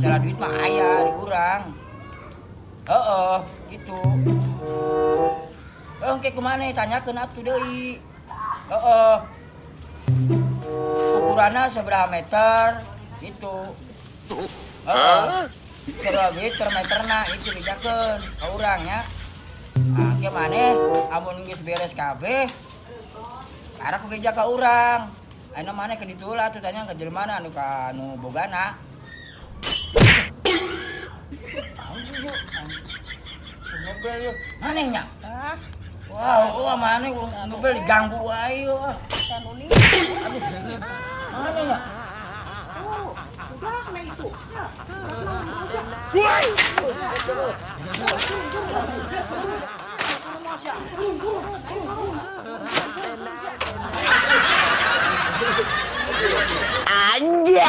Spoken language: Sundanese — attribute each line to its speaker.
Speaker 1: Masalah duit mah aya di urang. Heeh, gitu. Engke kumaha tanyakeun atuh deui. Heeh. Ukuranna sabaraha meter gitu. Heeh. Sabaraha duit per meterna itu bejakeun ka urang nya. Nah, ke maneh amun geus beres kabeh karak beja ka urang. Ayeuna maneh ke ditu lah tuh tanya ke jelema anu ka anu bogana. Ngebel yuk. Maneh nya?
Speaker 2: Ah,
Speaker 1: Wah, wah maneh ngebel diganggu wae yeuh.
Speaker 2: Tanuni.
Speaker 1: Aduh. Maneh nya?
Speaker 2: Oh, udah kena itu.
Speaker 3: Anjay.